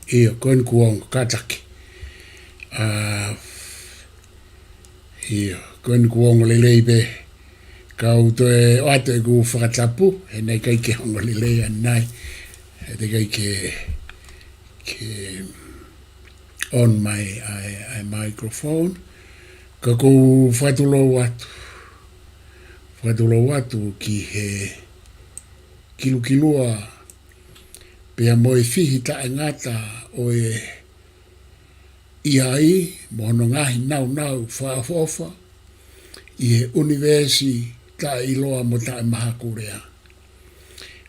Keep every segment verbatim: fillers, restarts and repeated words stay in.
ʻIo, ko eni kuo ongo, kātaki. ʻA, ʻio, ko eni kuo ongo lelei pē. Kau toe ʻoatu ʻeku fakatapu, he naʻe ʻikai ke ongo lelei ʻanenai. He naʻe ʻikai ke, ke on mai ʻa e, ʻa e microphone. Ka ʻoku ou fakatulou atu. Fakatulou atu ki he kilukilua pea mo e fihi taʻengata ʻo e ʻi ai mo hono ngaahi naunau fakaʻofoʻofa ʻi he ʻunivēsi taʻeʻiloa mo taʻemahakulea.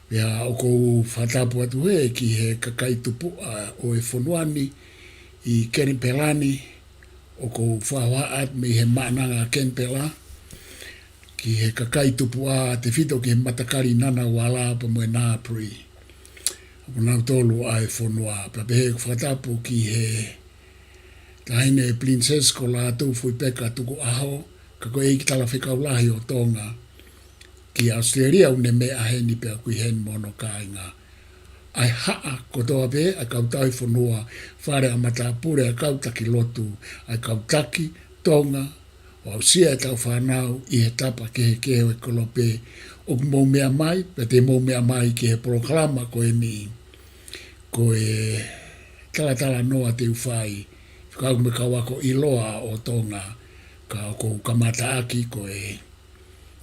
Pea ʻoku ou fakatapu atu heni ki he kakai tupuʻa ʻo e fonua ni ʻi Kenipela ni, ʻoku ou fakahā atu mei he Maʻananga Kenipela, ki he kakai tupuʻa tefito ki he matakali Ngunnawal pea mo e Ngambri. ʻOku nau tolu ʻa e fonua, pea pehē ʻeku fakatapu ki he Taʻahine Princess ko Lātūfuipeka Tukuʻaho, ka ko e ʻEiki Talafekau Lahi ʻo Tonga ki ʻAositelēlia ʻoku ne meʻa heni pea ʻoku ʻi heni mo hono kāinga. ʻA e haʻa kotoa pē, ʻa e kau tauhi fonua, fale ʻa matāpule, ʻa e kau taki lotu, ʻa e kau taki Tonga, ʻo aʻusia ʻetau fānau ʻi he tapa kehekehe ʻo e kolope. ʻOku mou meʻa mai, pea te mou meʻa mai ki he polokalama ko eni. Ko e talatalanoa te u fai, fekauʻaki mo e kau ako ʻiloa ʻo Tonga, ka ʻoku ou kamataʻaki ko e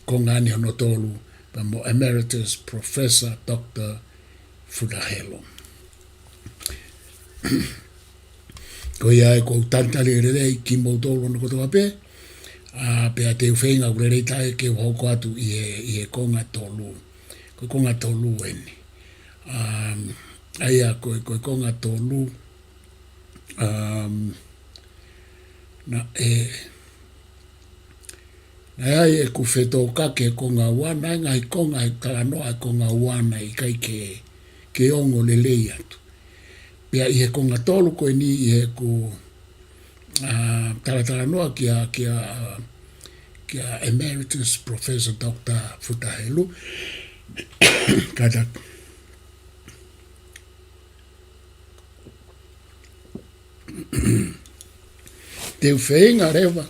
konga ni hono tolu, pea mo Emeritus Professor Doctor Futa Helu. Ko ia ʻoku ou talitali lelei kimoutolu hono kotoa pē, ʻa, pea te u feinga ʻoku lelei taʻe ke u hoko atu ʻi he, ʻi he konga tolu. Ko e konga tolu eni. Um, ʻa ia ko e, ko e konga tolu, um, naʻe, naʻe ʻi ai ʻeku fetōkaki he konga ua, naʻe ngaahi konga he talanoa he konga ua naʻe ʻikai ke, ke ongo lelei atu. Pea ʻi he konga tolu ko eni ʻi heʻeku, ʻa, talatalanoa kia, kia, kia Emeritus Professor Doctor Futa Helu. Kātaki. Te u feinga leva.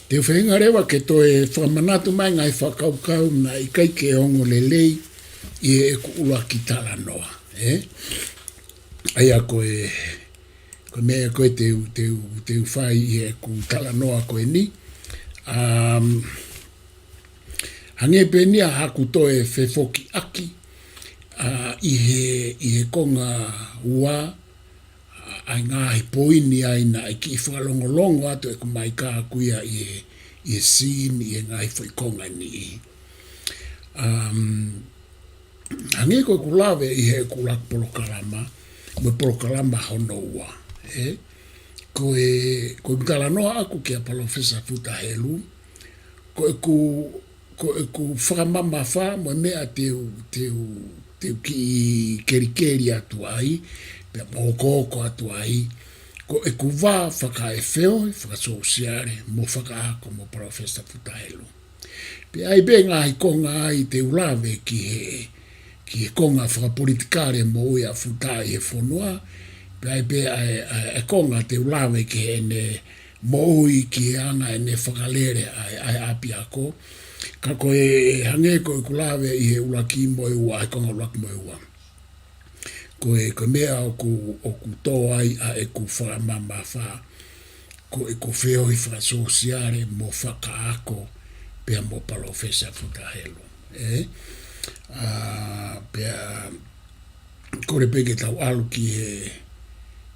Te u feinga leva ke toe fakamanatu mai ngaahi fakakaukau naʻe ʻikai ke ongo lelei ʻi heʻeku ʻuluaki talanoa, ē? ʻA ia ko e, ko e meʻa ko ē te u, te u, te u fai ʻi heʻeku talanoa ko eni. Um, Hangē pē eni ia haʻaku toe fefokiʻaki, ʻa, ʻi he, ʻi he konga ua, ʻa, ʻa e ngaahi poini ai naʻe kiʻi fakalongolongo atu ʻeku maika ʻaku ia ʻi he, ʻi he scene, ʻi he ngaahi foʻi konga ni. Um, Hangē ko ʻeku lave ʻi heʻeku ʻuluaki polokalama, mo e polokalama hono ua, ē? Ko e, ko ʻeku talanoa ʻaku kia Palōfesa Futa Helu, ko ʻeku, ko ʻeku fakamamafa mo e meʻa te u, te u, te u kiʻi kelikeli atu ai, pea mo okooko atu ai, ko ʻeku vā fakaefeohi, fakasōsiale, mo fakaako mo Palōfesa Futa Helu. Pea ʻi ai pē ngaahi konga ai te u lave ki he, ki he konga fakapolitikale moʻui ʻa Futa ʻi he fonua. Pea ʻi ai pē ʻa e, ʻa e, ʻa e konga te u lave ki heʻene moʻui ki he anga ʻene fakalele ʻa e, ʻa e ʻapiako. Ka ko e hangē ko ʻeku lave ʻi he ʻuluaki mo e ua, ʻa e konga ʻuluaki mo e ua. Ko e, ko e meʻa ʻoku, ʻoku tō ai ʻa ʻeku fakamamafa, ko ʻeku feohi fakasōsiale mo fakaako pea mo Palōfesa Futa Helu. Ē? ʻA, pea, kole pē ke tau ʻalu ki he,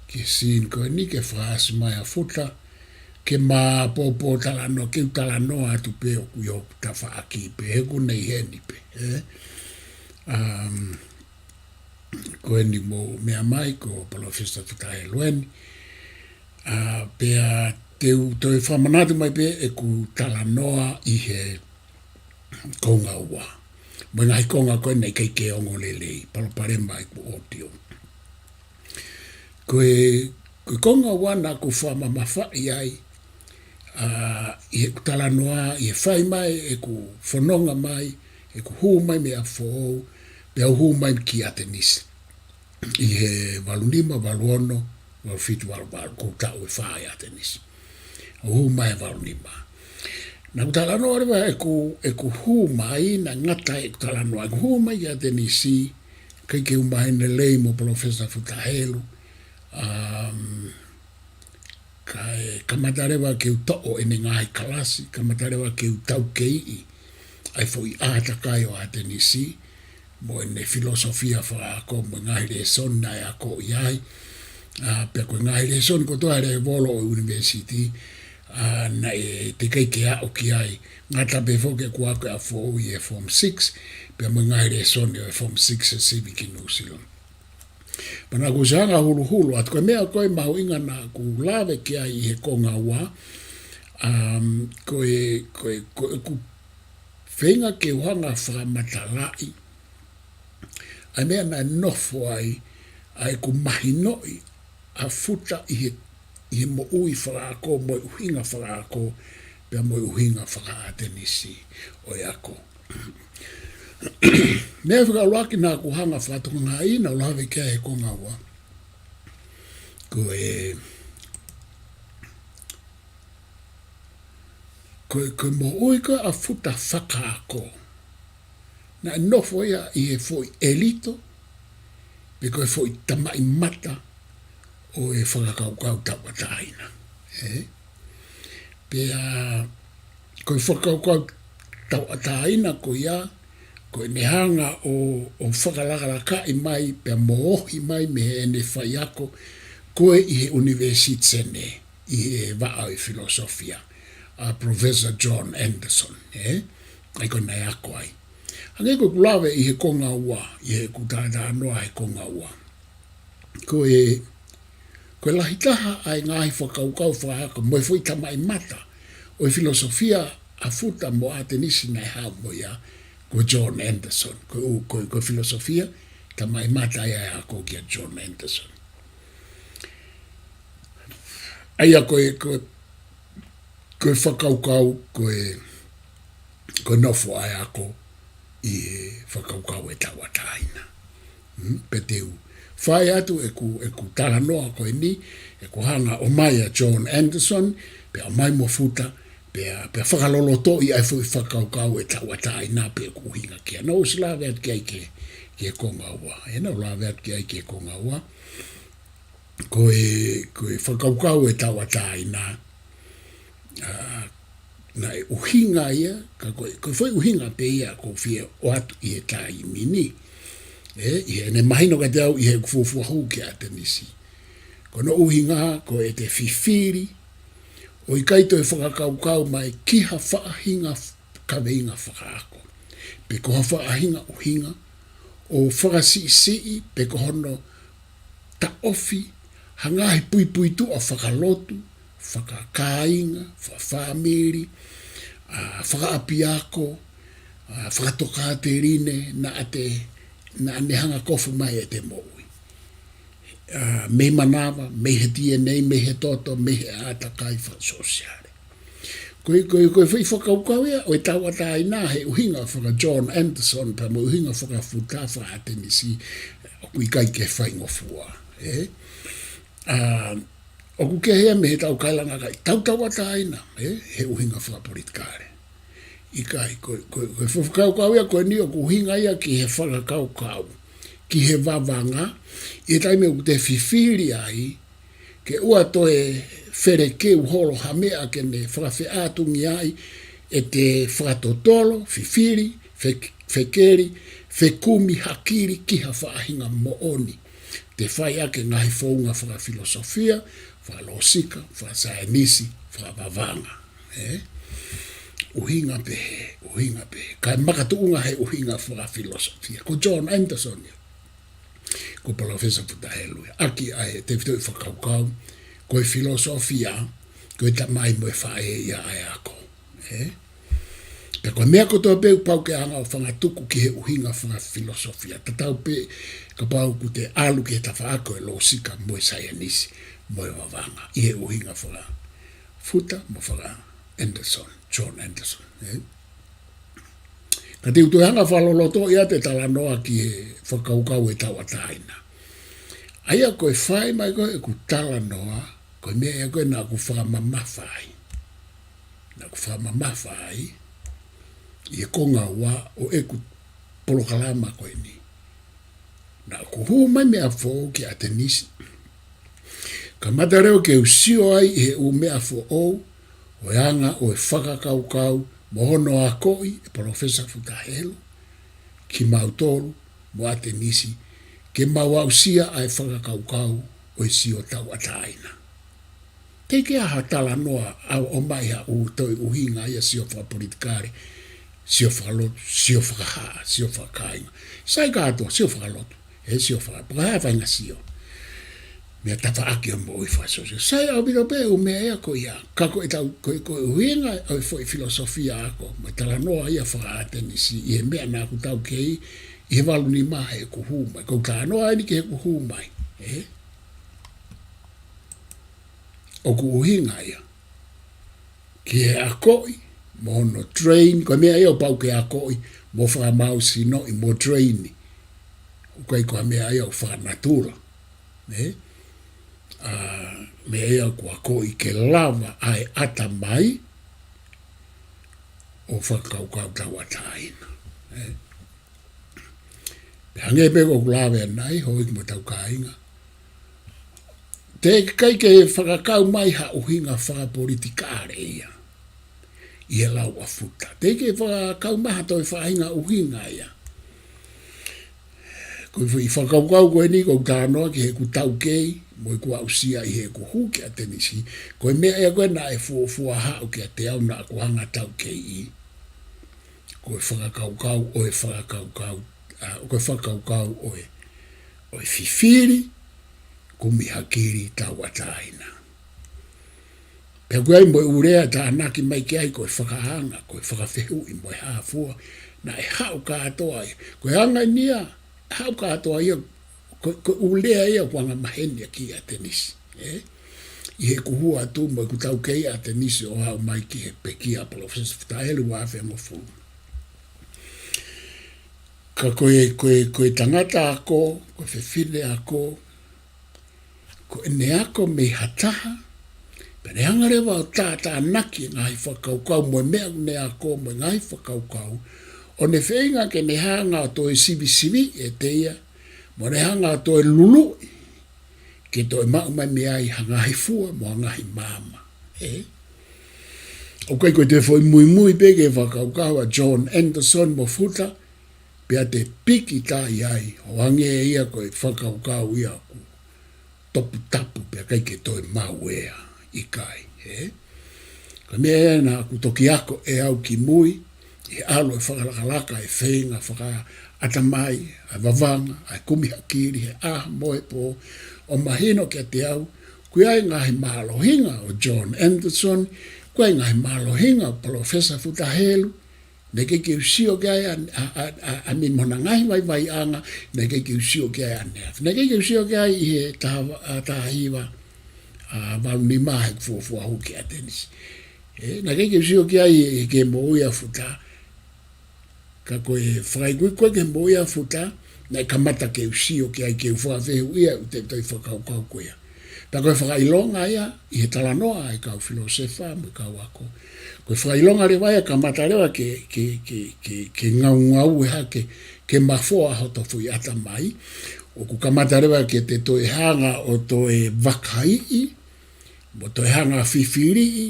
ki he scene ko eni ke fakaasi mai ʻa Futa, ke ma pōpō talanoa, ke u talanoa atu pē ʻoku ʻi hoku tafaʻaki pē, he ʻoku ne ʻi heni pē, ē? Um, Ko eni mou meʻa mai ko Palōfesa Futa Helu eni. ʻA, pea te u toe fakamanatu mai pē ʻeku talanoa ʻi he konga ua. Mo e ngaahi konga ko ē naʻe ʻikai ke ongo lelei, palopalema ʻeku audio. Ko e, ko e konga ua naʻaku fakamamafaʻi ai, ʻa, ʻi heʻeku talanoa, ʻi he fai mai ʻeku fononga mai, ʻeku hū mai mei ʻApifoʻou, pea u hū mai ki ʻAtenisi. ʻi he valu nima, valu ono, valu fitu, valu valu, ko e taʻu ʻe fā ʻi ʻAtenisi. ʻO hū mai he valu nima. Naʻá ku talanoa leva ʻeku, ʻeku hū mai, naʻe ngata ʻeku talanoa, ʻeku hū mai ki ʻAtenisi, ʻikai ke u maheni lelei mo Professor Futa Helu, um, kae kamata leva ke u toʻo ʻene ngaahi kalasi, kamata leva ke u taukeiʻi ʻa e foʻi ʻātakai ʻo ʻAtenisi, mo ʻene filosofia fakaako, mo e ngaahi lēsoni naʻe akoʻi ai. ʻA, pea ko e ngaahi lēsoni kotoa he lēvolo ʻo e ʻunivēsiti, ʻa, naʻe teʻeki ai ke aʻu ki ai. Ngata pē foki ʻeku ako ʻa e foʻi ʻi he Form Six, pea mo e ngaahi lēsoni ʻo e Form Six ʻa e Civic New Zealand. Pea naʻá ku ʻosi hanga ʻo huluhulu atu, ko e meʻa ko ē mahuʻinga naʻá ku lave ki ai ʻi he konga ua, um, ko e, ko e, ko ʻeku feinga ke u hanga ʻo fakamatalaʻi ʻa e meʻa naʻe nofo ai ʻa ʻeku mahinoʻi ʻa Futa ʻi he, ʻi he moʻui fakaako, mo e ʻuhinga fakaako, pea mo e ʻuhinga fakaʻAtenisi ʻo e ako. Meʻa fakaʻuluaki naʻá ku hanga ʻo fakatokangaʻi, naʻá ku lave ki ai he konga ua, ko e, ko e, ko e moʻui ko ē ʻa Futa fakaako, naʻe nofo ia ʻi he foʻi ʻelito, pe ko e foʻi tamaʻimata ʻo e fakakaukau tauʻatāina. Ē? Pea ko e fakakaukau tauʻatāina ko ia, ko ʻene hanga ʻo, ʻo fakalakalakaʻi mai, pea mo ohi mai mei heʻene faiako ko ē ʻi he ʻUnivēsiti Senē, ʻi he vaʻa ʻo e filosofia, ʻa Professor John Anderson, ē? ʻA ia ko ē naʻe ako ai. Hangē ko ʻeku lave ʻi he konga ua, ʻi heʻeku talanoa he konga ua. Ko e, ko e lahi taha ʻa e ngaahi fakakaukau fakaako mo e foʻi tamaʻimata ʻo e filosofia ʻa Futa mo ʻAtenisi naʻe haʻu mo ia, ko John Anderson. Ko e ʻū, ko e, ko e filosofia tamaʻimata ia ʻa e ako kia John Anderson. ʻA ia ko e, ko e, ko e fakakaukau, ko e, ko e nofo ʻa e ako ʻi he fakakaukau ʻo e tauʻatāina. Mm, pea te u fai atu ʻeku, ʻeku talanoa ko eni, ʻeku hanga ʻo ʻomai ʻa John Anderson, pea ʻomai mo Futa, pea, pea fakalolotoʻi ʻa e foʻi fakakaukau ʻo e tauʻatāina pea ʻoku ʻuhinga ki ai. Naʻá ku ʻosi lave atu ki ai ki he, ki he konga ua. Ē, naʻá ku lave atu ki ai ki he konga ua. Ko e, ko e fakakaukau ʻo e tauʻatāina, ʻa, naʻe ʻuhinga ia, ka ko e, ko e foʻi ʻuhinga pē ia ʻoku ou fie ʻoatu ʻi he taimi ni. Ē, ʻi heʻene mahino kiate au ʻi heʻeku fuofua hū ki ʻAtenisi. Ko hono ʻuhinga, ko ʻete fifili ʻo ʻikai toe fakakaukau mai ki ha faʻahinga f-, kaveinga fakaako, pe ko ha faʻahinga ʻuhinga ʻo fakasiʻisiʻi, pe ko hono taʻofi ha ngaahi puipuituʻa fakalotu, fakakāinga, fakafāmili, ʻa, fakaʻapiako, ʻa, fakatokāteline, naʻá te, naʻá ne hanga ʻo kofu mai ʻete moʻui. ʻA, mei manava, mei he DNA, mei he toto, mei he ʻātakai fakasōsiale. Ko e, ko e, ko e foʻi fakakaukau ia ʻo e tauʻatāina he ʻuhinga faka-John Anderson pea mo e ʻuhinga faka-Futa faka-ʻAtenisi, ʻoku ʻikai ke faingofua, ē? ʻA, ʻoku kehe ia mei heʻetau kailangakaʻi tautauʻatāina, ē? He ʻuhinga fakapolitikale. ʻIkai, ko, ko, ko e fakakaukau ia ko eni ʻoku ʻuhinga ia ki he fakakaukau, ki he vavanga, ʻi he taimi ʻoku te fifili ai, ke ʻoua toe felekeu holo ha meʻa ke ne fakafeʻātungiaʻi ʻete fakatotolo, fifili, fe-, fekeli, fekumi hakili ki ha faʻahinga moʻoni. Te fai ʻaki e ngaahi founga fakafilosofia, fakalōsika, fakasaienisi, fakavavanga. Ē? ʻUhinga pehē, ʻuhinga pehē. Kae makatuʻunga he ʻuhinga fakafilosofia. Ko John Anderson ia. Ko Palōfesa Futa Helu ia. ʻAki ʻa e tefitoʻi fakakaukau, ko e filosofia, ko e tamai mo e faʻē ia ʻa e ako. Ē? Pea ko e meʻa kotoa pē ʻoku pau ke hanga ʻo fangatuku ki he ʻuhinga fakafilosofia. Tatau pē kapau ʻoku te ʻalu ki he tafaʻaki ʻo e lōsika mo e saienisi, mo e vavanga. ʻI he ʻuhinga faka-Futa mo faka-Anderson, John Anderson. Ē? Ka te u toe hanga ʻo fakalolotoʻi atu e talanoa ki he fakakaukau ʻo e tauʻatāina. ʻA ia ko e fai mai ko ē ʻeku talanoa, ko e meʻa ia ko ē naʻa ku fakamamafa ai. Naʻa ku fakamamafa ai ʻi he konga ua ʻo ʻeku polokalama ko eni. Naʻa ku hū mai meʻa foʻou ki ʻAtenisi. Kamata leva ke u sio ai ʻi he ʻū meʻa foʻou, ʻo e anga ʻo e fakakaukau, mo hono akoʻi ʻe Palōfesa Futa Helu kimautolu mo ʻAtenisi, ke mau aʻusia ʻa e fakakaukau ʻo e sio tauʻatāina. Teʻeki ai ha talanoa ʻa ʻomai ha ʻū toe ʻuhinga ia sio fakapolitikale, sio fakalotu, sio fakahā, sio fakakāinga. Sai kātoa, sio fakalotu, ʻe sio faka-, pea ha faʻahinga sio. Meʻa tafaʻaki ʻo e moʻui fakasōsiale. Sai ʻaupito pē ʻū meʻa ia ko ia. Ka ko ʻetau, ko e, ko e ʻuhinga ʻo e foʻi filosofia ako, mo e talanoa ia faka-ʻAtenisi, ʻi he meʻa naʻa ku taukei, ʻi he valu nima heʻeku hū mai. Ko e talanoa eni ki heʻeku hū mai. Ē? ʻOku ʻuhinga ia ki he akoʻi, mo hono train, ko e meʻa ia ʻoku pau ke akoʻi, mo fakamālohisinoʻi, mo train. ʻOku ʻikai ko ha meʻa ia ʻoku fakanatula. Ē? ʻA, meʻa ia ʻoku akoʻi ke lava ʻa e ʻatamai ʻo fakakaukau tauʻatāina. Ē? Pea hangē pē ko ʻeku lave ʻanenai, houʻeiki mo ʻetau kāinga. Teʻeki ai ke fakakau mai ha ʻuhinga fakapolitikale ia ʻi he lau ʻa Futa. Teʻeki ke fakakau mai ha toe faʻahinga ʻuhinga ia. Ko e foʻi fakakaukau ko eni ʻoku ou talanoa ki heʻeku taukei, mo ʻeku aʻusia ʻi heʻeku hū ki ʻAtenisi. Ko e meʻa ia ko ē naʻe fuofua haʻu kiate au naʻa ku hanga ʻo taukei. Ko e fakakaukau ʻo e fakakaukau, ʻa, ko e fakakaukau ʻo e, ʻo e fifili, kumi hakili tauʻatāina. Pea ʻoku ʻi ai mo e ʻū lea tānaki mai ki ai ko e fakaanga, ko e fakafehuʻi mo e hā fua, naʻe haʻu kātoa ia. Ko e anga eni ia, haʻu kātoa ia, ko, ko e ʻū lea ia ʻoku angamaheni ʻaki ʻAtenisi. Ē? ʻI heʻeku hū atu mo ʻeku taukei ʻAtenisi ʻo aʻu mai ki he pekia ʻa Palōfesa Futa Helu ua afe hongofulu. Ka ko e, ko e, ko e tangata ako, ko e fefine ako, ko ʻene ako mei ha taha, pea ne hanga leva ʻo tātānaki e ngaahi fakakaukau mo e meʻa ʻoku ne ako mo e ngaahi fakakaukau, ʻo ne feinga ke ne hanga ʻo toe sivisiviʻi ʻiate ia, mo ne hanga ʻo toe luluʻi, ke toe maʻu mai mei ai ha ngaahi fua mo ha ngaahi maama. Ē? ʻOku ʻikai ko e toe foʻi muimui pē ki he fakakaukau ʻa John Anderson mo Futa, pea te piki taʻi ai, ʻo hangē ia ko e fakakaukau ia ʻoku toputapu pea ʻikai ke toe maʻu ia, ʻikai, ē? Ko e meʻa ia naʻa ku toki ako ʻe au kimui, ʻi he ʻalu ʻo fakalakalaka e feinga fakaʻatamai, ʻa e vavanga, ʻa e kumi hakili, he ʻaho mo e pō, ʻo mahino kiate au, ʻoku ʻi ai e ngaahi mālohinga ʻo John Anderson, ʻoku ʻi ai e ngaahi mālohinga ʻo Palōfesa Futa Helu, naʻe ʻikai ke u sio ki ai ʻa, ʻa, ʻa, ʻa, ʻa eni mo hona ngaahi vaivaiʻanga, naʻe ʻikai ke u sio ki ai ʻaneafi. Naʻe ʻikai ke u sio ki ai ʻi he taha, ʻa, taha hiva, ʻa, valu nima heʻeku fuofua hū ki ʻAtenisi. Ē, naʻe ʻikai ke u sio ki ai ʻi he, he moʻui ʻa Futa. Ka ko e fakaikuiku ko ē ki he moʻui ʻa Futa, naʻe kamata ke u sio ki ai, ke u fakafehuʻia ʻa e ʻū tefitoʻi fakakaukau ko ia. Pea ko e fakaʻilonga ia ʻi he talanoa ʻa e kau filōsefa mo e kau ako. Ko e fakaʻilonga leva ia, kamata leva ke, ke, ke, ke, ke ngaungaue hake, ke mafoa hoto foʻi ʻatamai. ʻOku kamata leva ke te toe hanga ʻo toe vakaiʻi, mo toe hanga ʻo fifiliʻi,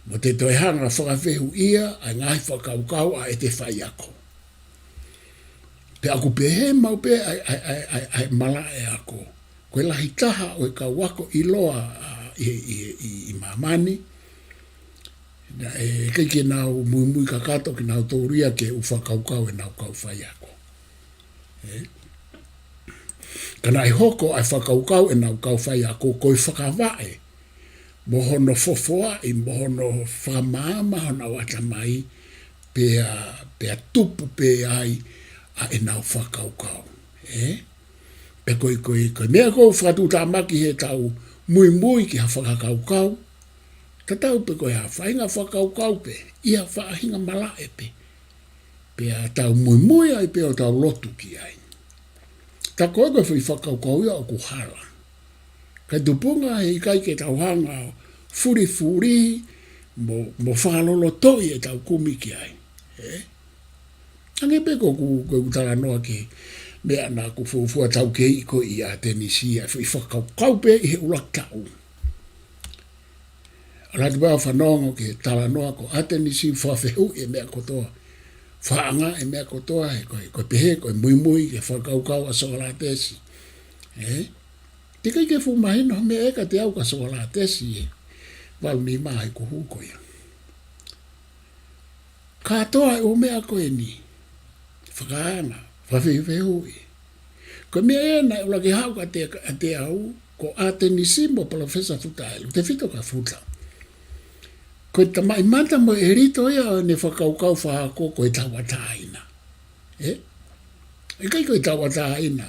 mo te toe hanga ʻo fakafehuʻia ʻa e ngaahi fakakaukau ʻa ʻete faiako. Pea ʻoku pehē maʻu pē ʻa e, ʻa e, ʻa e, ʻa e, ʻa e malaʻe ako. Ko e lahi taha ʻo e kau ako ʻiloa, ʻa, ʻi, ʻi, ʻi, ʻi māmani, naʻe ʻikai ke nau muimui kakato kinautolu ia ki he ʻū fakakaukau ʻenau kau faiako. Ē? Ka naʻe hoko ʻa e fakakaukau ʻenau kau faiako ko e fakavaʻe, mo hono fofoaʻi, mo hono fakamaama honau ʻatamai, pea, pea tupu pē ai ʻa ʻenau fakakaukau. Ē? Pea ko e, ko e, ko e meʻa ʻoku ou fakatuʻutāmaki heʻetau muimui ki ha fakakaukau, tatau pē ko e hā faʻahinga fakakaukau pē, ʻi ha faʻahinga malaʻe pē. Pea tau muimui ai pē ʻo tau lotu ki ai. Tā ko ē ko e foʻi fakakaukau ia ʻoku hala. Kae tupunga he ʻikai ke tau hanga ʻo fulifuli mo, mo fakalolotoʻi ʻetau kumi ki ai. Ē? Hangē pē ko ʻeku, ko ʻeku talanoa ki he meʻa naʻa ku fuofua taukeiʻi ko ē ʻi ʻAtenisi, ʻa e foʻi fakakaukau pē ʻi he ʻuluaki taʻu. ʻAlu atu pē au ʻo fanongo ki he talanoa ko ʻAtenisi, fakafehuʻi e meʻa kotoa. Fakaʻangaʻi e meʻa kotoa, he ko e, ko e pehē, ko e muimui ki he fakakaukau ʻa Sokolatesi. Ē? Teʻeki ai ke fuʻu mahino ha meʻa ia kiate au kia Sokolatesi ʻi he valu nima he ʻeku hū ko ia. Kātoa e ʻū meʻa ko eni, fakaanga, fakafehuʻi. Ko e meʻa ia naʻe ʻuluaki haʻu kiate, kiate au, ko ʻAtenisi mo Palōfesa Futa Helu, tefito kia Futa. Ko e tamaʻimata mo e ʻelito ia ʻo ʻene fakakaukau fakaako ko e tauʻatāina. Ē? ʻIkai ko e tauʻatāina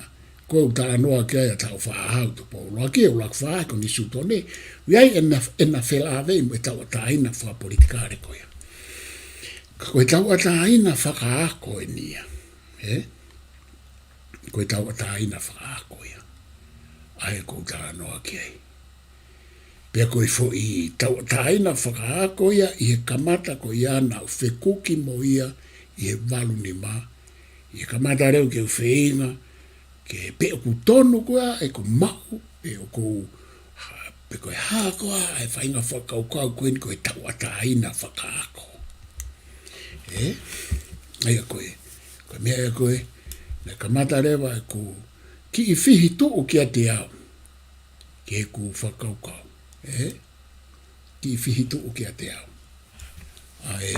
ko ē ʻoku talanoa ki ai ʻa Tāufaʻāhau Tupou ʻUluaki, ʻuluaki faʻahi ko Nisitone, ʻoku ʻi ai ʻena, ʻena felāveʻi mo e tauʻatāina fakapolitikale ko ia. Ka ko e tauʻatāina fakaako eni ia. Ē? Ko e tauʻatāina fakaako ia ʻa ē ʻoku ou talanoa ki ai. Pea ko e foʻi tauʻatāina fakaako ia ʻi he kamata ko ia naʻa ku fekuki mo ia ʻi he valu nima. ʻI he kamata leva ke u feinga, ke pehē ʻoku tonu ko ā ʻeku maʻu, pe ʻoku ou, ha, pe ko e hā ko ā e faʻahinga fakakaukau ko eni ko e tauʻatāina fakaako. Ē? ʻA ia ko e, ko e meʻa ia ko ē, naʻe kamata leva ʻeku kiʻi fihituʻu kiate au. Ki heʻeku fakakaukau. Ē? Kiʻi fihituʻu kiate au. ʻA e,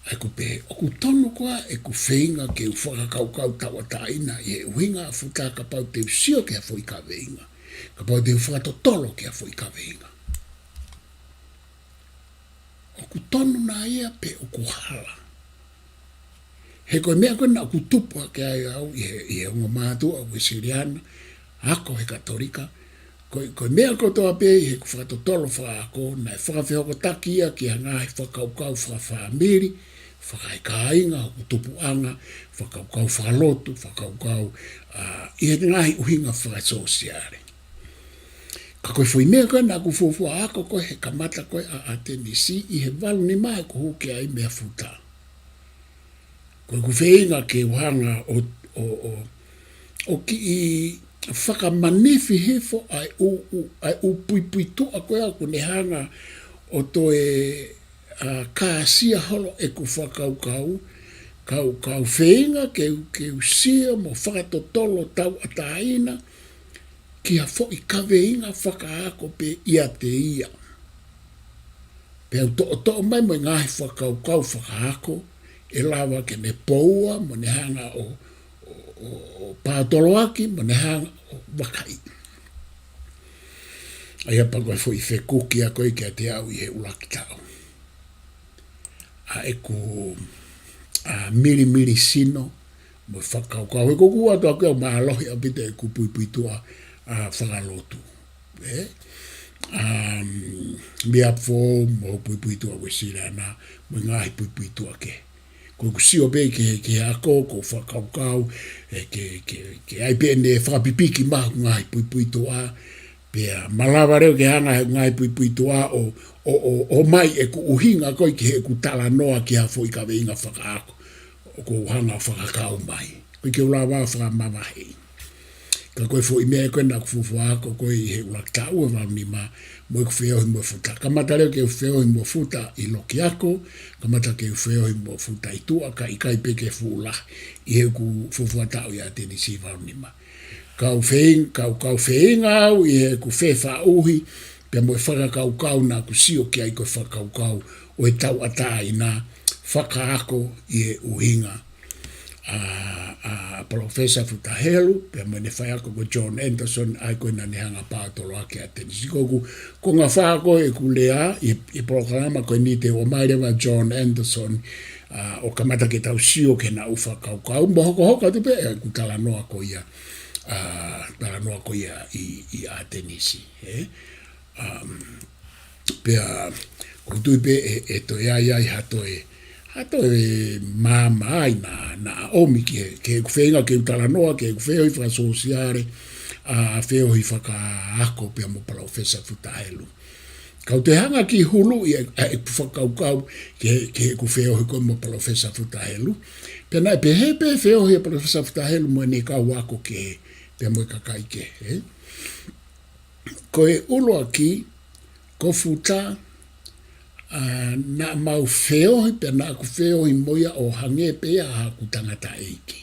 ʻa ʻeku pehē, ʻoku tonu ko ā ʻeku feinga ke u fakakaukau tauʻatāina ʻi he ʻuhinga ʻa Futa kapau te u sio ki ha foʻi kaveinga. Kapau te u fakatotolo ki ha foʻi kaveinga. ʻOku tonu nā ia pe ʻoku hala? He ko e meʻa ko ē naʻa ku tupu hake ai au ʻi he, ʻi he ongo mātuʻa Uēsiliana, ako he Katolika, ko e, ko e meʻa kotoa pē ʻi heʻeku fakatotolo fakaako, naʻe fakafehokotaki ia ki ha ngaahi fakakaukau fakafāmili, fakaekāinga, hoku tupuʻanga, fakakaukau fakalotu, fakakaukau, ā, ʻi he ngaahi ʻuhinga fakasōsiale. Ka ko e foʻi meʻa ko ē naʻa ku fuofua ako ko ē he kamata ko ē ʻa ʻAtenisi ʻi he valu nima he ʻeku hū ki ai meia Futa. Ko ʻeku feinga ke u hanga ʻo, ʻo, ʻo, ʻo kiʻi fakamanifi hifo ʻa e ʻū, ʻū, ʻa e ʻū puipuituʻa ko ē ʻoku ne hanga ʻo toe, ā, kāsia holo ʻeku fakakaukau, kau, kau feinga ke u, ke u sio mo fakatotolo tauʻatāina, ki ha foʻi kaveinga fakaako pē ʻiate ia. Pea u toʻotoʻo mai mo e ngaahi fakakaukau fakaako, ʻe lava ke ne poua, mo ne hanga ʻo, ʻo, ʻo, ʻo paotoloaki, mo ne hanga ʻo vakai. ʻA ia pea ko e foʻi fekuki ia ko ē kiate au ʻi he ʻuluaki taʻu. ʻA ʻeku, ā, milimili sino, mo e fakakaukau. He ko ʻeku ʻatu ʻaku ia ʻoku mālohi ʻaupito ʻeku puipuituʻa, ā, fakalotu. Ē? Um, Meʻafoou mo e puipuituʻa Uēsiliana, mo e ngaahi puipuituʻa kehe. Ko ʻeku sio pē ki he, ki he ako, ko e fakakaukau, ē, ke, ke, ke ʻai pē ʻene fakapipiki mai ʻeku ngaahi puipuituʻa, pea malava leva ke hanga ʻe he ngaahi puipuituʻa ʻo, ʻo, ʻo, ʻomai ʻeku ʻuhinga ko ē ki heʻeku talanoa ki ha foʻi kaveinga fakaako ʻoku ou hanga ʻo fakakau mai. ʻOku ʻikai ke u lava ʻo fakamavaheʻi. Ka ko e foʻi meʻa ko ē naʻa ku fuofua ako ko ē ʻi he ʻuluaki taʻu ʻa e valu nima, mo ʻeku feohi mo Futa. Kamata leva ke u feohi mo Futa ʻi loki ako, kamata ke u feohi mo Futa ʻi tuʻa, ka ʻikai pē ke fuʻu lahi ʻi heʻeku fuofua taʻu ʻi ʻAtenisi valu nima. Kau feing-, kau, kau feinga au ʻi heʻeku fefaʻuhi, pea mo e fakakaukau naʻa ku sio ki ai ko e fakakaukau ʻo e tauʻatāina fakaako ʻi he ʻuhinga ʻa, ʻa Palōfesa Futa Helu, pea mo ʻene faiako ko John Anderson, ʻa ia ko ē naʻa ne hanga ʻo paotoloaki ʻAtenisi. Ko ʻeku, ko e ngaahi fā ko ē ʻeku lea ʻi, ʻi he polokalama ko eni te u ʻomai leva John Anderson, ā, ʻo kamata ke tau sio ki heʻena ʻū fakakaukau, mo hokohoko atu pē ʻeku talanoa ko ia, ā, talanoa ko ia ʻi, ʻi ʻAtenisi, ē? Um, pea, ʻoku ou tui pē ʻe, ʻe toe ʻi ai, ʻi ai ha toe, ha toe maama ai naʻa, naʻa ʻomi ki he, ki heʻeku feinga ke u talanoa, ki heʻeku feohi fakasōsiale, ʻa feohi fakaako pea mo Palōfesa Futa Helu. Kau toe hanga ki hulu ia ʻa e fakakaukau ke, ke ʻeku feohi ko ē mo Palōfesa Futa Helu. Pea naʻe pehē pē feohi ʻa Palōfesa Futa Helu mo ʻene kau ako kehe, pea mo e kakai kehe, ē. Ko e ʻuluaki, ko Futa, ʻa, naʻa mau feohi, pea naʻa ku feohi mo ia ʻo hangē pē ia haʻaku tangataʻeiki.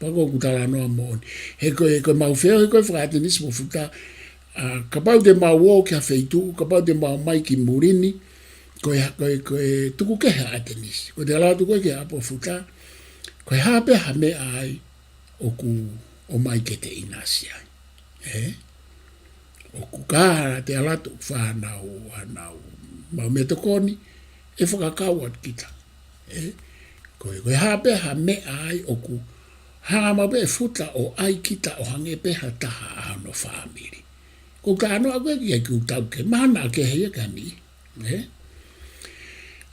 Pea ko ʻeku talanoa moʻoni. He ko e, ko e mau feohi ko ē fakaʻAtenisi mo Futa, ʻa, kapau te mau ō ki ha feituʻu, kapau te mau ō mai ki muli ni, ko e, ko e, ko e tuku kehe ʻa ʻAtenisi. Ko e te ala tuku kehe ʻa Futa, ko e hā pē ha meʻa ai ʻoku ʻomai ke te ʻinasi ai. Ē? ʻOku ka te ala tuku fānau, fānau, mau meʻatokoni, ʻe fakakau atu kita. Ē? Ko e, ko e hā pē ha meʻa ai ʻoku hanga maʻu pē ʻe Futa ʻo ʻai kita ʻo hangē pē ha taha ʻa hono fāmili. Ko e talanoa ko ē ki ai ʻoku tau ke mana ke he ia kani. Ē?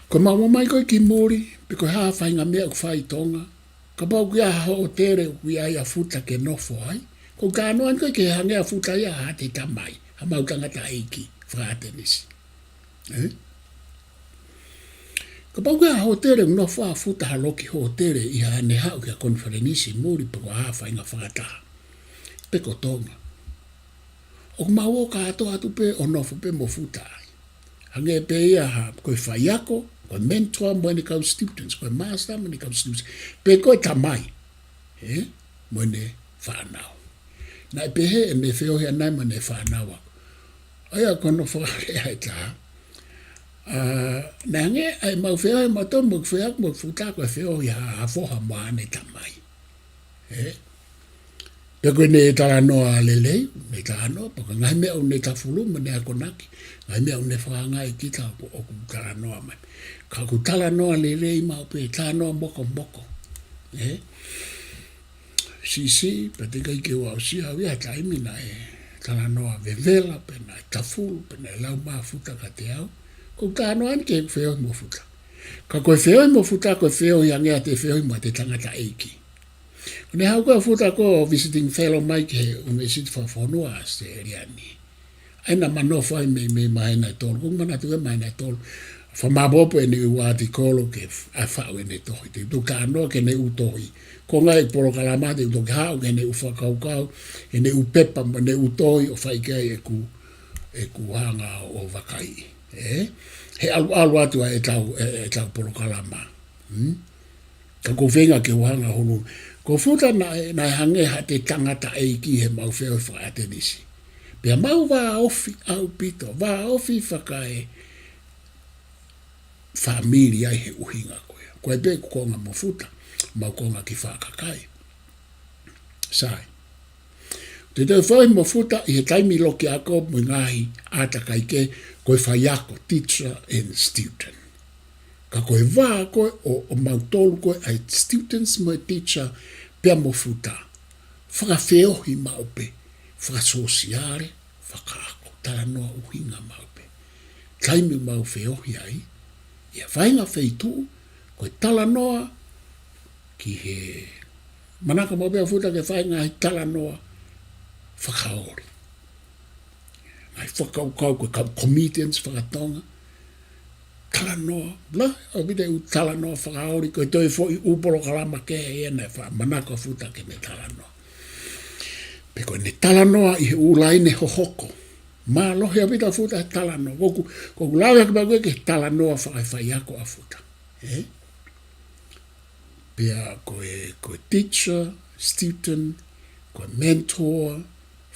Ko e mau ō mai ko ē ki muli, pe ko e hā faʻahinga meʻa ʻoku fai ʻi Tonga. Kapau ʻoku ʻi ai ha hōtele ʻoku ʻi ai ʻa Futa ke nofo ai. Ko e talanoa ko ē ke hangē ʻa Futa ia ha te tamai, ha mau tangataʻeiki fakaʻAtenisi. Ē? Kapau ʻoku ʻi ai ha hōtele ʻoku nofo ai ʻa Futa, ha loki hōtele ʻi haʻane haʻu ki ha konifelenisi muli pe ko ha faʻahinga fakataha. Pe ko Tonga. ʻOku mau ō kātoa atu pē ʻo nofo pē mo Futa ai. Hangē pē ia ha, ko e faiako, ko e mentor mo ʻene kau students, ko e master mo ʻene kau students. Pe ko e tamai, ē, mo ʻene fānau. Naʻe pehē ʻene feohi ʻanai mo ʻene fānau ako. ʻA ia ko hono fakalea ʻe taha. ʻA, naʻe hangē ʻa e mau feohi mautolu mo e faiako mo Futa ko e feohi ha, ha foha mo haʻane tamai. Ē? Pe ko ʻene talanoa lelei, ʻene talanoa, pe ko e ngaahi meʻa ʻoku ne tafulu mo ʻene akonaki, ngaahi meʻa ʻoku ne fakaangaʻi kita ʻoku, ʻoku talanoa mai. Ka ʻoku talanoa lelei maʻu pē, talanoa mokomoko. Ē? Siʻisiʻi, pea teʻeki ai ke u aʻusia au ia ha taimi naʻe talanoa vevela, pe naʻe tafulu, pe naʻe lau mai ʻa Futa kiate au. Ko e talanoa eni ki he feohi mo Futa. Ka ko e feohi mo Futa, ko e feohi hangē ʻa e feohi mo ha tangataʻeiki. Ko ʻene haʻu ko ē ʻa Futa ko e visiting fellow mai ki he ʻUnivēsiti Fakafonua ʻAositelēlia ni. ʻA ia naʻa ma nofo ai mei, mei māhina ʻe tolu, ko e manatu ʻe māhina ʻe tolu. Fakamāʻopoʻopo ʻene ʻū ʻātikolo ke f-, ʻa e faʻu ʻene tohi. Te u toki talanoa ki heʻene ʻū tohi. Ko e ngaahi polokalama te u toki haʻu ki heʻene ʻū fakakaukau, ʻene ʻū pepa, mo ʻene ʻū tohi ʻo fai ki ai ʻeku, ʻeku hanga ʻo vakaiʻi. Ē? He ʻalu, ʻalu atu ʻa ʻetau, ʻe, ʻetau polokalama. Hmm? Ka ʻoku ou feinga ke u hanga hulu. Ko Futa naʻe, naʻe hangē ha tangataʻeiki he mau feohi fakaʻAtenisi. Pea mau vāofi ʻaupito, vāofi fakaefāmili ai he ʻuhinga ko ia. Ko e pē ʻeku konga mo Futa, mau konga ki faʻa kakai. Sai. Te te feohi mo Futa ʻi he taimi loki ako mo e ngaahi ʻātakai kehe ko e faiako, teacher and student. Ka ko e vā ko ē ʻo, ʻo mautolu ko ē ʻa e students mo e teacher pea mo Futa. Fakafeohi maʻu pē, fakasōsiale, fakaako, talanoa ʻuhinga maʻu pē. Taimi mau feohi ai, ʻi ha faʻahinga feituʻu, ko e talanoa ki he manako maʻu pē ʻa Futa ke fai ngaahi talanoa fakaoli. Ngaahi fakakaukau ko e kau comedians fakatonga. Talanoa, la, ʻaupito e ʻū talanoa fakaoli, ko e toe foʻi ʻū polokalama kehe ia naʻe faʻa manako ʻa Futa ke ne talanoa. Pe ko ʻene talanoa ʻi he ʻū laine hohoko. Mālohi ʻaupito ʻa Futa he talanoa. Ko ʻeku, ko ʻeku lave ʻaki pē ko ē ki he talanoa fakaefaiako ʻa Futa. Ē? Pea ko e, ko e teacher, student, ko e mentor,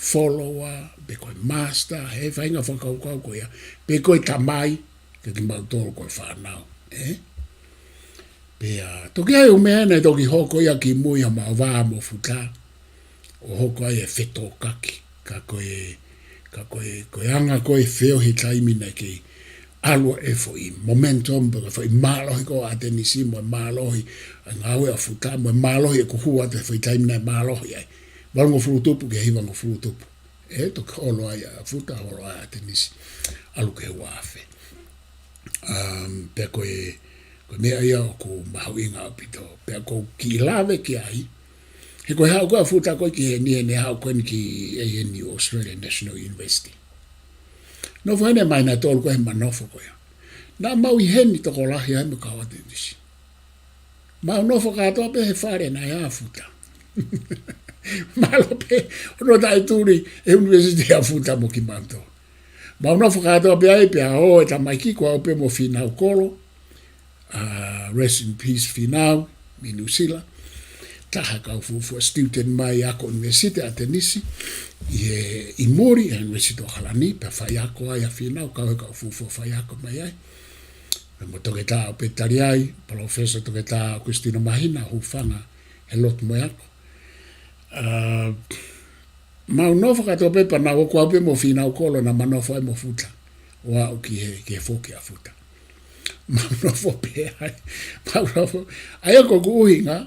follower, pe ko e master, he faʻahinga fakakaukau ko ia, pe ko e tamai, ke kimautolu ko e fānau, ē? Pea, toki ʻi ai e ʻū meʻa naʻe toki hoko ia kimui ʻa Mavā mo Futa, ʻo hoko ai e fetōkaki, ka ko e, ka ko e, ko e anga ko ē feohi taimi naʻe kei ʻalu ai e foʻi momentum, pe ko e foʻi mālohi ko ē ʻa ʻAtenisi mo e mālohi ʻa e ngāue ʻa Futa, mo e mālohi ʻeku hū atu he foʻi taimi naʻe mālohi ai. Valungofulu tupu ki he hivangofulu tupu. Ē, toki holo ai ʻa Futa, holo ai ʻa ʻAtenisi. ʻAlu ki he uaafe. Um, pea ko e, ko e meʻa ia ʻoku mahuʻinga ʻaupito. Pea ʻoku ou kiʻi lave ki ai, Ko e haʻu ko ē ʻa Futa ko ē ki heni, ʻene haʻu ko eni ki A N U, Australian National University. Nofo heni ʻa e māhina ʻe tolu ko ē he ma nofo ko ia. Naʻa mau ʻi heni tokolahi ai mo e kau ʻAtenisi. Mau nofo kātoa pē he fale naʻe ʻa Futa. Mahalo pē, ʻoku taʻetuli e university ʻa Futa mo kimautolu. Mau nofo kātoa pē ai pea ō e tamaiki ko au pē mo Fīnau Kolo, ʻa, rest in peace Fīnau, mei Nuʻusila. Taha e kau fuofua student mai ako university ʻAtenisi, ʻi he, ʻi muli he university ʻAokalani, pea faiako ai ʻa Fīnau, kau he kau fuofua faiako mai ai. Pea mo Toketā ʻo pē tali ai, Palōfesa Toketā ʻAukusitino Mahina, hūfanga he lotu mo e ako. ʻA, mau nofo kātoa pē pea naʻa ʻoku ou pē mo Fīnau Kolo naʻa ma nofo ai mo Futa. ʻO aʻu ki he, ki he foki ʻa Futa. Mau nofo pē ai, mau nofo. ʻA ia ko ʻeku ʻuhinga,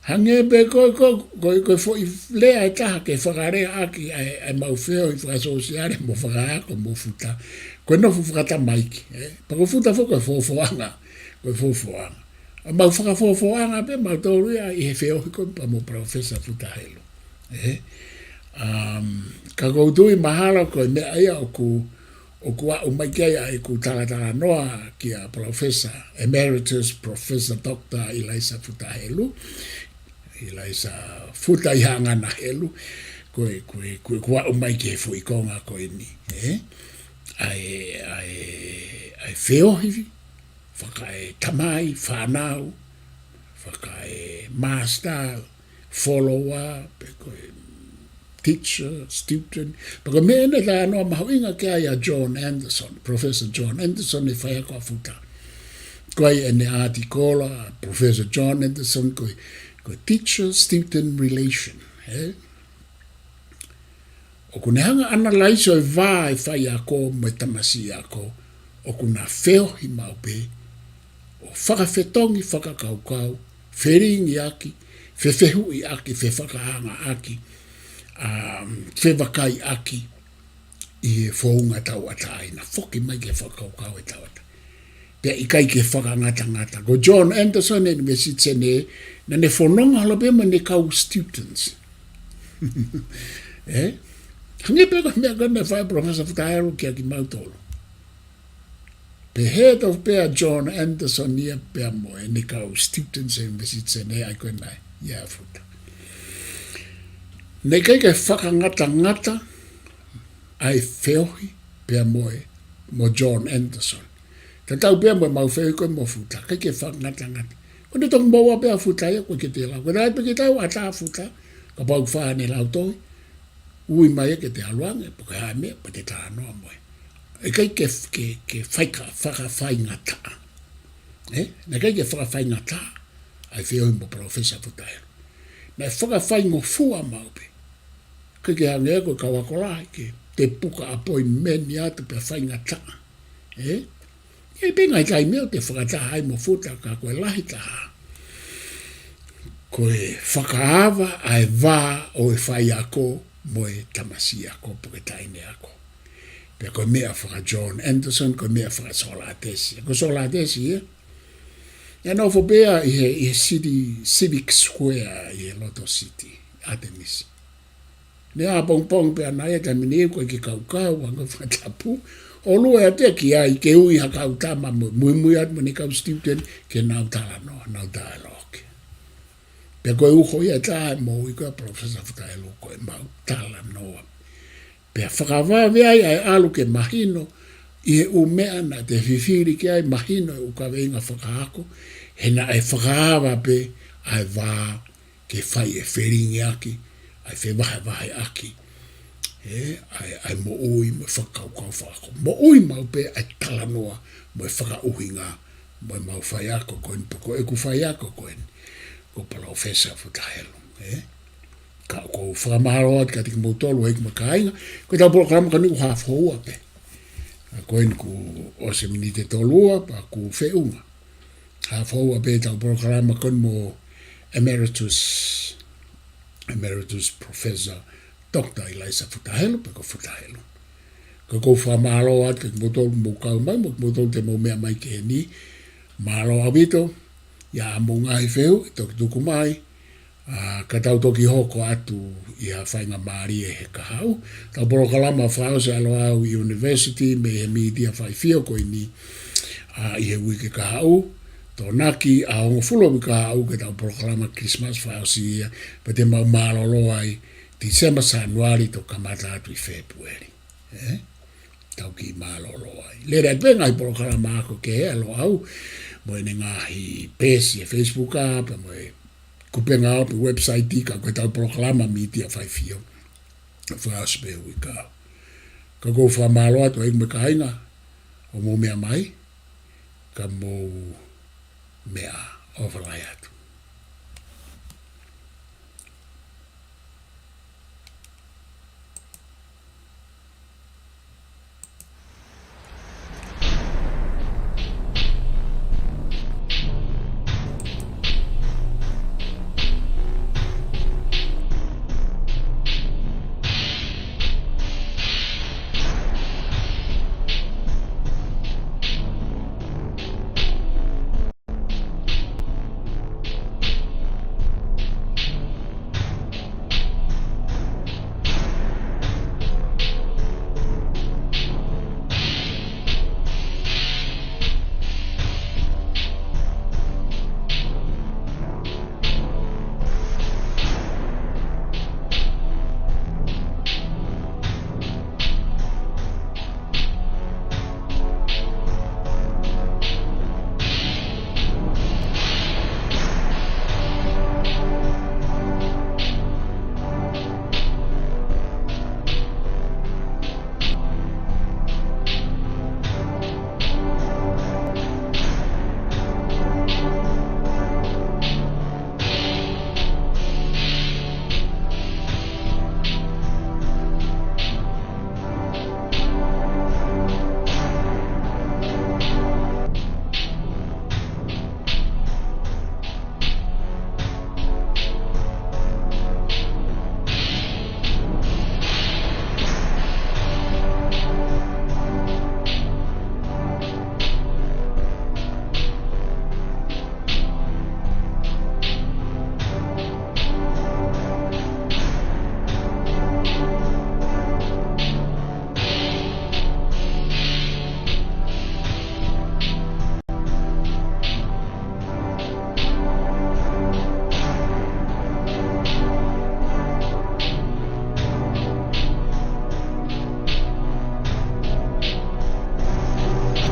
hangē pē ko, ko, ko, ko e foʻi lea ʻe taha ke fakalea ʻaki ʻa e, ʻa e mau feohi fakasōsiale mo fakaako mo Futa. Ko e nofo fakatamaiki, ē? Pea ko Futa foki ko e fofoʻanga, ko e fofoʻanga. ʻA mau fakafofoʻanga pē mautolu ia ʻi he feohi ko ē pea mo Professor Futa Helu. Ē? Um, ka ʻoku ou tui mahalo ko e meʻa ia ʻoku, ʻoku aʻu mai ki ai ʻa ʻeku talatalanoa kia Professor Emeritus, Professor Doctor Ilaisa Futa Helu. Ilaisa Futa ʻi he anga na Helu. Ko e, ko e, ko e, ʻoku aʻu mai ki he foʻi konga ko eni. Ē? ʻA e, ʻa e, ʻa e feohi fakaetamai, fānau, fakaemaster, follower, pe ko e teacher, student. Pea ko e meʻa eni e talanoa mahuʻinga ki ai ʻa John Anderson, Professor John Anderson, e faiako ʻa Futa. Ko e ʻi ai ʻene ʻātikola, Professor John Anderson, ko e, ko e teacher student relation, ē? ʻOku ne hanga ʻo analyze ʻo e vā ʻo e faiako mo e tamasiʻi ako, ʻoku na feohi maʻu pē, ʻo fakafetongi fakakaukau, felingiʻaki, fefehuʻiʻaki, fefakaangaʻaki, um, fevakaiʻaki, ʻi he founga tauʻatāina, foki mai ki he fakakaukau ʻo e tauʻatāina. Pea ʻikai ke fakangatangata. Ko John Anderson ʻi he University Senē, naʻa ne fononga holo pē mo ʻene kau students. Ē? Hangē pē ko e meʻa ko ē naʻe fai ʻe Professor Futa Helu kia kimautolu. Pehē tofu pē ʻa John Anderson ia pea mo ʻene kau students ʻi he University Senē ʻa ia ko ē naʻe ʻia Futa. Naʻe ʻikai ke fakangatangata ʻa e feohi pea mo e, mo John Anderson. Tatau pē mo e mau feohi ko ē mo Futa, ʻikai ke fakangatangata. Ko ʻene toki moua pē ʻa Futa ia, ʻoku ʻikai ke te lau. Ko e taimi pē ke tau ʻatā ʻa Futa, kapau ʻoku fai haʻane lau tohi, ui mai ia ke te ʻalu ange, pe ko e hā e meʻa, pea te talanoa mo ia. ʻIkai ke, ke, ke fai ka, fakafaingataʻa. Ē? Naʻe ʻikai ke fakafaingataʻa ʻa e feohi mo Professor Futa Helu. Naʻe fakafaingofua maʻu pē. ʻIkai ke hangē ko e kau ako lahi ke te puka appointment atu pea faingataʻa. Ē? ʻI ai pē ngaahi taimi ʻoku te fakataha ai mo Futa ka ko e lahi taha, ko e fakaava ʻa e vā ʻo e faiako mo e tamasiʻi ako pe ko e taʻahine ako. Pea ko e meʻa faka-John Anderson, ko e meʻa faka-Sōlātesi. Ko Sōlātesi ia. Ia nofo pē ia ʻi he, ʻi he city, Civic Square ʻi he loto city, ʻAtenisi. Ne ʻā pongipongi pē ʻana ia taimi ni ʻoku ʻikai ke kaukau, anga fakatapu. ʻOlua atu ia ki ai ke ui ha kau tama mo, muimui atu mo ʻene kau student ke nau talanoa, nau dialogue. Pea ko e uho ia ʻe taha ʻo e moʻui ko ē ʻa Professor Futa Helu ko e mau talanoa. Pea fakavave ai ʻa e ʻalu ke mahino ʻi he ʻū meʻa naʻa te fifili ki ai, mahino e ʻū kaveinga fakaako, he naʻe fakaava pē ʻa e vā ke fai e felingiʻaki, ʻa e fevahevaheʻaki, ē, ʻa e, ʻa e moʻui mo e fakakaukau fakaako. Moʻui maʻu pē ʻa e talanoa mo e fakaʻuhinga mo e mau faiako ko eni, pe ko ʻeku faiako ko eni, ko Palōfesa Futa Helu, ē. Ka ʻoku ou fakamālō atu kiate kimoutolu, ʻeiki mo e kāinga, ko ʻetau polokalama ko eni kuo haafe houa pē. Ka ko eni kuo ʻosi e miniti ʻe tolu ua, pea kuo feʻunga. Haafe houa pē ʻetau polokalama ko eni mo Emeritus, Emeritus Professor Doctor Ilaisa Futa Helu, pe ko Futa Helu. Ka ʻoku ou fakamālō atu kiate kimoutolu mou kau mai, mo kimoutolu te mou meʻa mai ki heni. Mālō ʻaupito, ʻi ai haʻamou ngaahi fehuʻi, toki tuku mai, ʻA, ka tau toki hoko atu ʻi ha faingamālie he kahaʻu. Tau polokalama fakaʻosi ʻa Loʻau University mei he mītia faifio ko eni, ʻa, ʻi he uike kahaʻu. Tokonaki ʻaho hongofulu ʻo e uike kahaʻu ke tau polokalama Christmas fakaʻosi ia, pea te mau mālōlō ai Tīsema, Sānuali, toki kamata atu ʻi Fēpueli. Ē? Tau kiʻi mālōlō ai. Lele atu pē ngaahi polokalama ako kehe ʻa Loʻau, mo ʻene ngaahi peesi ʻi he Facebook ʻa, pea mo e kupenga ʻo e website, ka ko ʻetau polokalama mītia faifio fakaʻosi pē uike. Ka ʻoku ou fakamālō atu ai mo e kāinga ʻoku mou meʻa mai, ka mou meʻa ʻofa lahi atu.